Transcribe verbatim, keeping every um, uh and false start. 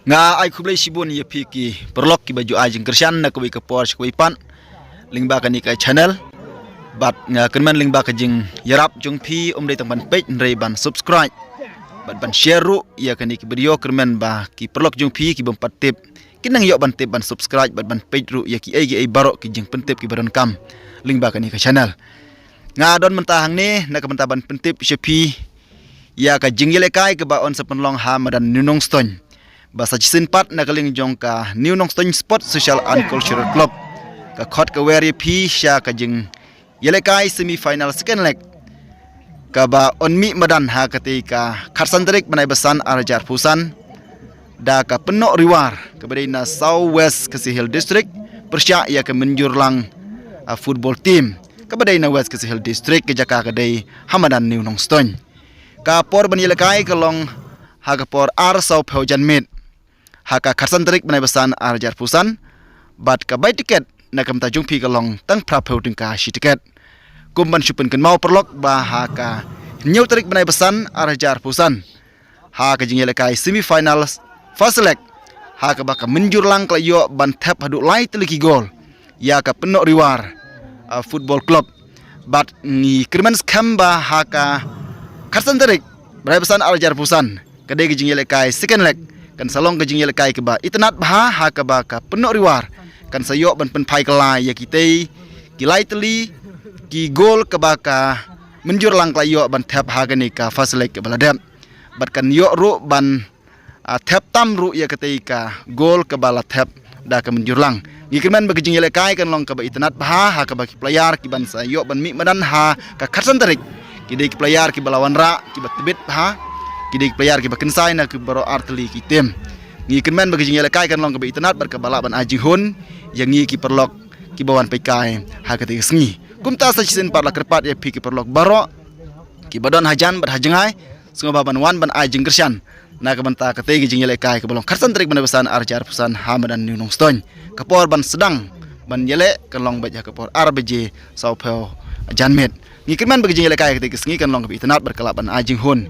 Nga ai khublei shibun ïa phi ki paralok kiba ju ai jingkyrshan na kawei ka por sha kawei pat lyngba kane ka channel. Bad nga kyrmen lyngba ka jingïarap jong phi, ym dei tang ban peit hynrei ban subscribe bad ban share ruh ïa kane ka video. Kyrmen ba ki paralok jong phi ki bym pat tip kin nang ïoh ban tip ban subscribe bad ban peit ruh ïa kiei kiei baroh ki jingpyntip kiba donkam lyngba kane ka channel. Nga don mynta hangne na ka bynta ban pyntip sha phi ïa ka jingïalehkai kaba yn sa pynlong ha madan New Nongstoiñ. Ba sa shisien pat na ka liang jong ka New Nongstoiñ Sports Social and Cultural Club ka khot ka wer ïa phi sha ka jingïalehkai semi final second leg kaba yn mih madan ha katei ka khatsan tarik bnai ba san ar hajar arphew san da ka Pynnoh Riwar kaba dei na South West Khasi Hills District pyrshah ïa ka Mynjurlang, ah, football team kaba dei na West Khasi Hills District. Ka jaka ka dei ha madan New Nongstoiñ. Ka por ban ïalehkai ka long ha ka por ar sawphew janmiet ha ka khatsan tarik bnai ba san ar hajar arphew san. Bad ka bai tiket na ka bynta jong phi ka long tang phraphew tyngka shi tiket. Kum ban shu pynkynmaw paralok ba ha ka hynñiew tarik bnai ba san ar hajar arphew san ha ka jingïalehkai semi final first leg ha kaba ka Mynjurlang ka la ïoh ban thep haduh lai tylli ki gol ïa ka Pynnoh Riwar, ah, Football Club. Bad ngi kyrmen skhem ba ha ka khatsan tarik bnai ba san ar hajar arphew san ka dei ka jingïalehkai second leg kan sa long ka jingïalehkai kaba itynnad bha ha kaba ka Pynnoh Riwar kan sa ïoh ban pynphai kylla ïa kitei ki lai tylli ki gol kaba ka Mynjurlang ka la ïoh ban thep ha kane ka first leg kaba la dep. Bad kan ïoh ruh ban, ah, thep tam ruh ïa katei ka gol kaba la thep da ka Mynjurlang. Ngi kyrmen ba ka jingïalehkai kan long kaba itynnad bha ha kaba ki player kiban sa ïoh ban mih madan ha ka khatsan tarik ki dei ki player kiba la wanrah kiba tbit bha, ki dei ki player kiba kynsai na ki baroh ar tylli ki team. Ngi kyrmen ba ka jingïalehkai kan long kaba itynnad bad kaba lah ban ai jinghun ïa ngi ki paralok kiba wan peit kai ha katei ka sngi. Kumta sa shisien pat la kyrpad ïa phi ki paralok baroh kiba don hajan bad ha jngai, sngewbha ban wan ban ai jingkyrshan na ka bynta katei ka jingïalehkai kaba long khatsan tarik bnai ba san ar hajar arphew san ha madan New Nongstoiñ. Ka por ban sdang ban ïaleh kan long beit ha ka por ar baje sawphew janmiet. Ngi kyrmen ba ka jingïalehkai katei ka sngi kan long kaba itynnad bad ka lah ban ai jinghun.